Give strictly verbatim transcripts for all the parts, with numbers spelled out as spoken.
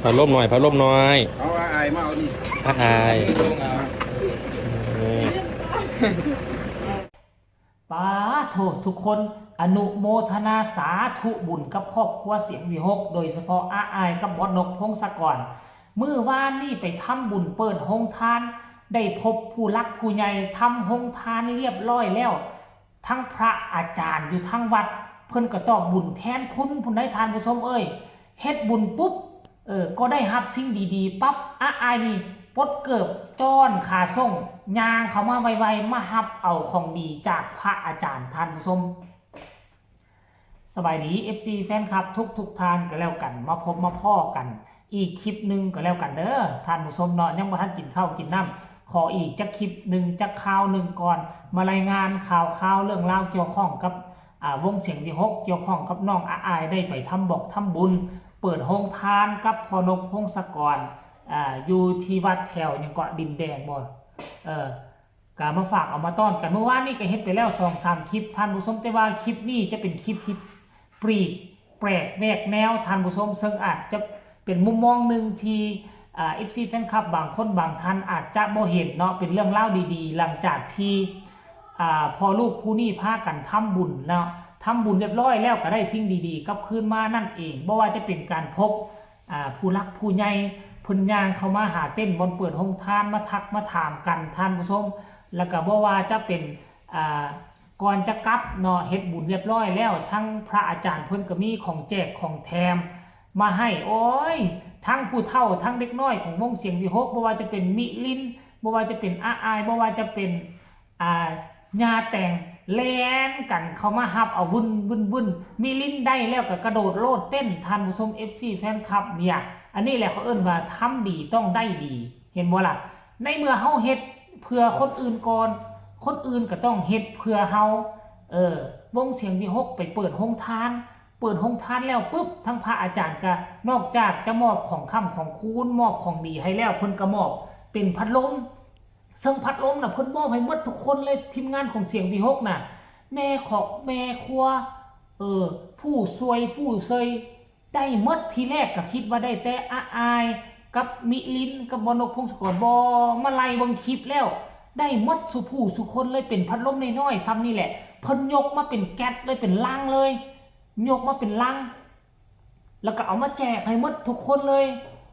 พัดลมหน่อย พัดลมหน่อย เอาอาอายมาเอานี่ อาอาย เออ ปาโทษทุกคน อนุโมทนาสาธุบุญกับครอบครัวเสียงวิหก โดยเฉพาะอาอายกับบอสนก พงศกร มื้อวานนี่ไปทำบุญเปิดโฮงทาน ได้พบผู้หลักผู้ใหญ่ทำโฮงทานเรียบร้อยแล้ว ทั้งพระอาจารย์อยู่ทั้งวัด เพิ่นก็ตอบบุญแทนคุณพุ้นได้ ท่านผู้ชมเอ้ย เฮ็ดบุญปุ๊บ เออ ก็ได้รับสิ่งดีๆปั๊บ อาอายนี่ปลดเกิบจ้อนขาส่ง ย่างเข้ามาไวๆ มารับเอาของดีจากพระอาจารย์ ท่านผู้ชม สบายดี เอฟซี แฟนคลับทุกๆท่านก็แล้วกัน มาพบมาพ้อกันอีกคลิปหนึ่งก็แล้วกันเด้อ ท่านผู้ชมเนาะ ยังบ่ทันกินข้าวกินน้ำ ขออีกจักคลิปหนึ่ง จักข่าวหนึ่งก่อน มารายงานข่าวๆเรื่องราวเกี่ยวข้องกับ อ่า วงเสียงวิหก เกี่ยวข้องกับน้องอาอายได้ไปทำบอกทำบุญ เปิดโฮงทานกับพ่อนก พงศกร อ่า อยู่ที่วัดแถวหยังเกาะ ดินแดงบ่ เออ ก็มาฝากเอามาต้อนกัน เมื่อวานนี้ก็เฮ็ดไปแล้วสองสามคลิป ท่านผู้ชม แต่ว่าคลิปนี้จะเป็นคลิปที่ปลีกแปลกแหวกแนว ท่านผู้ชม ซึ่งอาจจะเป็นมุมมองหนึ่งที่ อ่า เอฟซี แฟนคลับบางคนบางท่านอาจจะบ่เห็นเนาะ เป็นเรื่องราวดีๆ หลังจากที่ อ่า พ่อลูกคู่นี้พากันทำบุญเนาะ ทำบุญเรียบร้อยแล้วก็ได้สิ่งดีๆกลับคืนมานั่นเอง บ่ว่าจะเป็นการพบ อ่า ผู้หลักผู้ใหญ่ เพิ่นย่างเข้ามาหาเต็นท์บ่อนเปิดโฮงทาน มาทักมาถามกัน ท่านผู้ชม แล้วก็บ่ว่าจะเป็น อ่า ก่อนจะกลับเนาะ เฮ็ดบุญเรียบร้อยแล้ว ทั้งพระอาจารย์เพิ่นก็มีของแจกของแถมมาให้ โอ้ย ทั้งผู้เฒ่า ทั้งเด็กน้อยของวงเสียงวิหก บ่ว่าจะเป็นมิลิน บ่ว่าจะเป็นอาอาย บ่ว่าจะเป็น อ่า ญาแตง แล่นกันเข้ามาฮับเอา วุ่น วุ่น วุ่น มิลินได้แล้วก็กระโดดโลดเต้น ท่านผู้ชม เอฟซี แฟนคลับเนี่ย อันนี้แหละเขาเอิ้นว่าทำดีต้องได้ดี เห็นบ่ล่ะ ในเมื่อเฮาเฮ็ดเพื่อคนอื่นก่อน คนอื่นก็ต้องเฮ็ดเพื่อเฮา เออ วงเสียงวิหกไปเปิดโฮงทาน เปิดโฮงทานแล้วปุ๊บ ทั้งพระอาจารย์ก็นอกจากจะมอบของค้ำของคูณ มอบของดีให้แล้ว เพิ่นก็มอบเป็นพัดลม ซึ่งพัดลมน่ะเพิ่นมอบให้หมดทุกคนเลย ทีมงานของเสียงวิหกน่ะ แม่คอกแม่ครัว เออ ผู้ซวยผู้เซย ได้หมด ทีแรกก็คิดว่าได้แต่อาอายกับมิลินกับบอสนก พงศกร บ่ มาไล่เบิ่งคลิปแล้ว ได้หมดสู่ผู้สู่คนเลย เป็นพัดลมน้อยๆซ้ำนี่แหละ เพิ่นยกมาเป็นแก๊สเลย เป็นลังเลย ยกมาเป็นลัง แล้วก็เอามาแจกให้หมดทุกคนเลย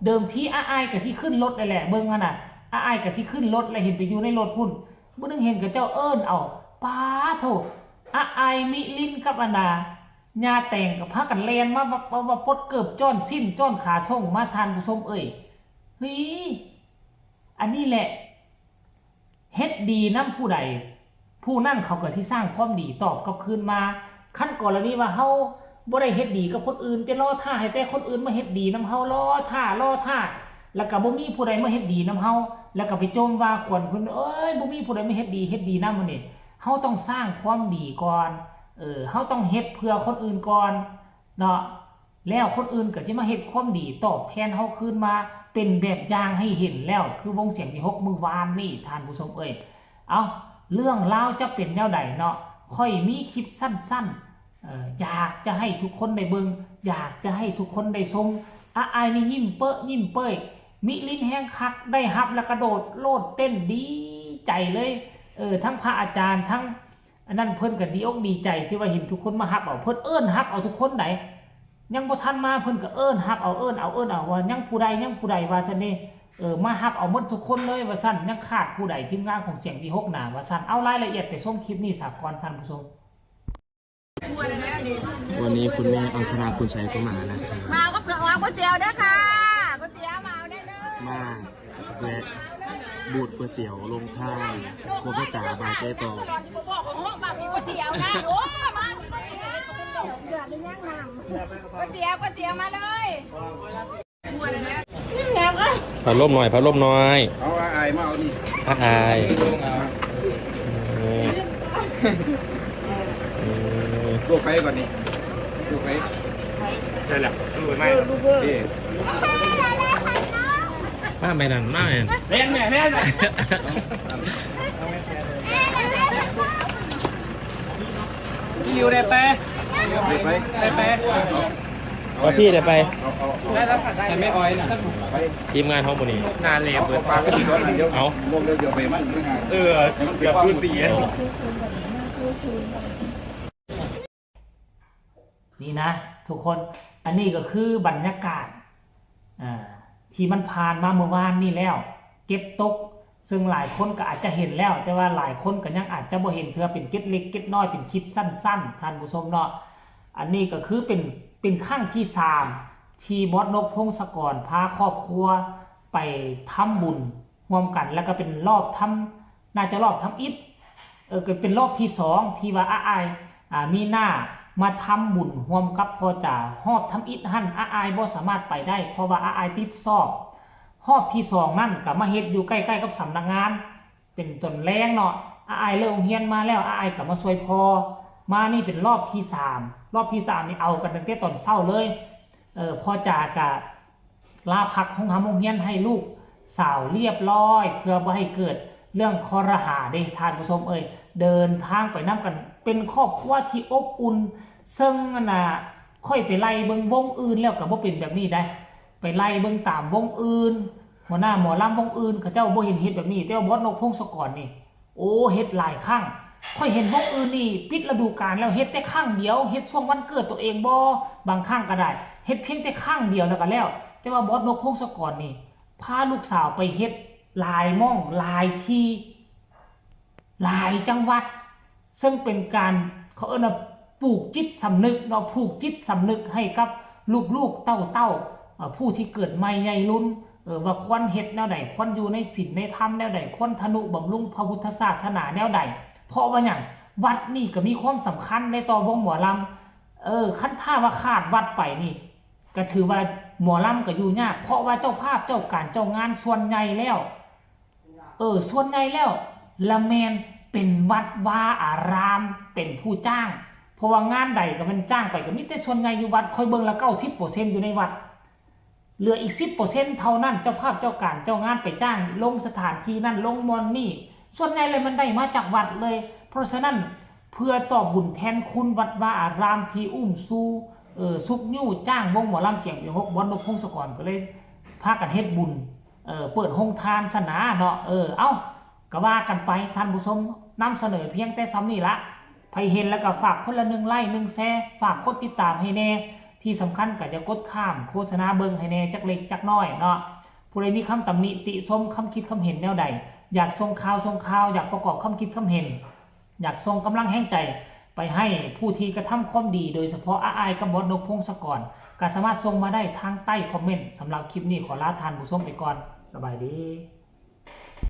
เดิมทีอาอายก็สิขึ้นรถนั่นแหละ เบิ่งหั่นน่ะ อาอายก็สิขึ้นรถแล้ว เห็นไปอยู่ในรถพุ้น มื้อหนึ่งเห็นเขาเจ้าเอิ้นเอา ปาโถ อาอาย มิลินกับอันน่ะ ญาแตงก็พากันแล่นมาว่า ว่า ว่าปลดเกิบจ้อนสิ้นจ้อนขาส่งมา ท่านผู้ชมเอ้ย เฮ้ย อันนี้แหละ เฮ็ดดีนำผู้ใด ผู้นั้นเขาก็สิสร้างความดีตอบกลับคืนมา คันกรณีว่าเฮาบ่ได้เฮ็ดดีกับคนอื่น แต่รอท่าให้แต่คนอื่นมาเฮ็ดดีนำเฮา รอท่า รอท่า แล้วก็บ่มีผู้ใดมาเฮ็ดดีนำเฮา แล้วก็ไปโจมว่าขวัญเพิ่น เอ้ย บ่มีผู้ใดมาเฮ็ดดี เฮ็ดดีนำมื้อนี้ เฮาต้องสร้างความดีก่อน เออ เฮาต้องเฮ็ดเพื่อคนอื่นก่อนเนาะ แล้วคนอื่นก็สิมาเฮ็ดความดีตอบแทนเฮาคืนมา เป็นแบบอย่างให้เห็นแล้ว คือวงเสียงวิหกมื้อวานนี่ ท่านผู้ชมเอ้ย เอ้า เรื่องราวจะเป็นแนวใดเนาะ ข้อยมีคลิปสั้นๆ เอ่อ อยากจะให้ทุกคนได้เบิ่ง อยากจะให้ทุกคนได้ชม อาอายนี่ยิ้มเป๊ะยิ้มเป้ย มิลินแฮงคัก ได้ฮับแล้วกระโดดโลดเต้นดีใจเลย เออ ทั้งพระอาจารย์ ทั้ง อันนั้นเพิ่นก็ดีอกดีใจที่ว่าเห็นทุกคนมาฮับเอา เพิ่นเอิ้นฮับเอาทุกคนใด ยังบ่ทันมาเพิ่นก็เอิ้นฮับเอา เอิ้นเอา เอิ้นเอา ว่ายังผู้ใด ยังผู้ใด ว่าซั่นเด้ เออ มาฮับเอาหมดทุกคนเลย ว่าซั่น ยังขาดผู้ใด ทีมงานของเสียงวิหกน่ะ ว่าซั่น เอารายละเอียดไปชมคลิปนี้ซะก่อน ท่านผู้ชม วันนี้คุณแม่อังคณา คุณชัยก็มานะครับ มาก็เผื่อว่าก๋วยเตี๋ยวเด้อค่ะ ก๋วยเตี๋ยวมาเอาได้เลย มาแวะบูธก๋วยเตี๋ยวลงท่าครัวพ่อจ๋าบายเจ๊ต่อ ก๋วยเตี๋ยวก๋วยเตี๋ยวมาเลย พัดลมหน่อย พัดลมหน่อย เอาอาอายมาเอานี่ อาอาย เออ เออ ลูกไปก่อนนี่ ลูกไป ได้แล้วลูกไปไหม เอ๊ะ มาแม่นั่น มาแม่นั่น แม่นแม่แม่น พี่ริวได้ไป ลูกไป ได้ไป เอา ว่าพี่เดี๋ยวไป แต่ไม่อ้อยนะ ทีมงานเขาหมดนี่ หน้าเหลวเลย เอา เออ เกือบสูสีอะ นี่นะ ทุกคน อันนี้ก็คือบรรยากาศ อ่า ที่มันผ่านมาเมื่อวานนี่แล้ว เก็บตก ซึ่งหลายคนก็อาจจะเห็นแล้ว แต่ว่าหลายคนก็ยังอาจจะบ่เห็นเทื่อ เป็นเก็ดเล็กเก็ดน้อย เป็นคลิปสั้นๆ ท่านผู้ชมเนาะ อันนี้ก็คือเป็น เป็นครั้งที่สามที่บอสนกพงศกรพาครอบครัวไปทำบุญร่วมกัน แล้วก็เป็นรอบทำ น่าจะรอบทำอิฐ เออ ก็เป็นรอบที่สองที่ว่าอ้าย อ่า มีหน้ามาทำบุญร่วมกับพ่อจ๋า รอบทำอิฐหั่นอ้ายบ่สามารถไปได้ เพราะว่าอ้ายติดสอบ รอบที่สองนั่นก็มาเฮ็ดอยู่ใกล้ๆกับสำนักงาน เป็นตอนแลงเนาะ อ้ายเลิกโรงเรียนมาแล้ว อ้ายก็มาช่วยพ่อ มานี่เป็นรอบที่สาม รอบที่สามนี่เอากันตั้งแต่ตอนเช้าเลย เออ พ่อจ๋าก็ลาพักห้องทำโรงเรียนให้ลูกสาวเรียบร้อย เพื่อบ่ให้เกิดเรื่องคอรหาเด้ ท่านผู้ชมเอ้ย เดินทางไปนำกัน เป็นครอบครัวที่อบอุ่น ซึ่งอันน่ะ ค่อยไปไล่เบิ่งวงอื่นแล้วก็บ่เป็นแบบนี้ได้ ไปไล่เบิ่งตามวงอื่น หัวหน้าหมอลำวงอื่น เขาเจ้าบ่เห็นเฮ็ดแบบนี้ แต่ว่าบอสนกพงศกรนี่ โอ้ เฮ็ดหลายครั้ง ข้อยเห็นวงอื่นนี่ปิดฤดูกาลแล้วเฮ็ดแต่ครั้งเดียว เฮ็ดช่วงวันเกิดตัวเองบ่ บางครั้งก็ได้ เฮ็ดเพียงแต่ครั้งเดียวแล้วก็แล้ว แต่ว่าบอสนกพงศกรนี่ พาลูกสาวไปเฮ็ดหลายหม่องหลายที่ หลายจังหวัด ซึ่งเป็นการ เขาเอิ้นว่าปลูกจิตสำนึกเนาะ ผูกจิตสำนึกให้กับลูกๆเต้าๆ เอ่อ ผู้ที่เกิดใหม่ใหญ่รุ่น เออ ว่าควรเฮ็ดแนวใด ควรอยู่ในศีลในธรรมแนวใด ควรทนุบำรุงพระพุทธศาสนาแนวใด เพราะว่าหยัง วัดนี่ก็มีความสำคัญในต่อวงหมอลำ เออ คันถ้าว่าขาดวัดไปนี่ ก็ถือว่าหมอลำก็อยู่ยาก เพราะว่าเจ้าภาพเจ้าการเจ้างานส่วนใหญ่แล้ว เออ ส่วนใหญ่แล้ว ละแม่นเป็นวัดวาอารามเป็นผู้จ้าง เพราะว่างานใดก็แม่นจ้างไปก็มีแต่ส่วนใหญ่อยู่วัด ข้อยเบิ่งละเก้าสิบเปอร์เซ็นต์อยู่ในวัด เหลืออีกสิบเปอร์เซ็นต์เท่านั้น เจ้าภาพเจ้าการเจ้างานไปจ้างลงสถานที่นั่นลงหม่องนี่ ส่วนใหญ่เลยมันได้มาจากวัดเลย เพราะฉะนั้นเพื่อตอบบุญแทนคุณวัดวาอารามที่อุ้มชู เออ ชุกยู้จ้างวงหมอลำเสียงวิหก บอสนกพงศกรก็เลยพากันเฮ็ดบุญ เออ เปิดโฮงทานซั่นนะเนาะ เออ เอ้า ก็ว่ากันไป ท่านผู้ชม นำเสนอเพียงแต่ส่ำนี้ละ ไผเห็นแล้วก็ฝากคนละหนึ่งไลค์ หนึ่งแชร์ ฝากกดติดตามให้แน่ ที่สำคัญก็อย่ากดข้ามโฆษณาเบิ่งให้แน่จักเล็กจักน้อยเนาะ ผู้ใดมีคำตำหนิติชม คำคิดคำเห็นแนวใด อยากส่งข่าวส่งข่าว อยากประกอบคำคิดคำเห็น อยากส่งกำลังแฮงใจไปให้ผู้ที่กระทำความดี โดยเฉพาะอ้ายกับบอสนกพงศกร ก็สามารถส่งมาได้ทางใต้คอมเมนต์ สำหรับคลิปนี้ขอลาท่านผู้ชมไปก่อน สบายดี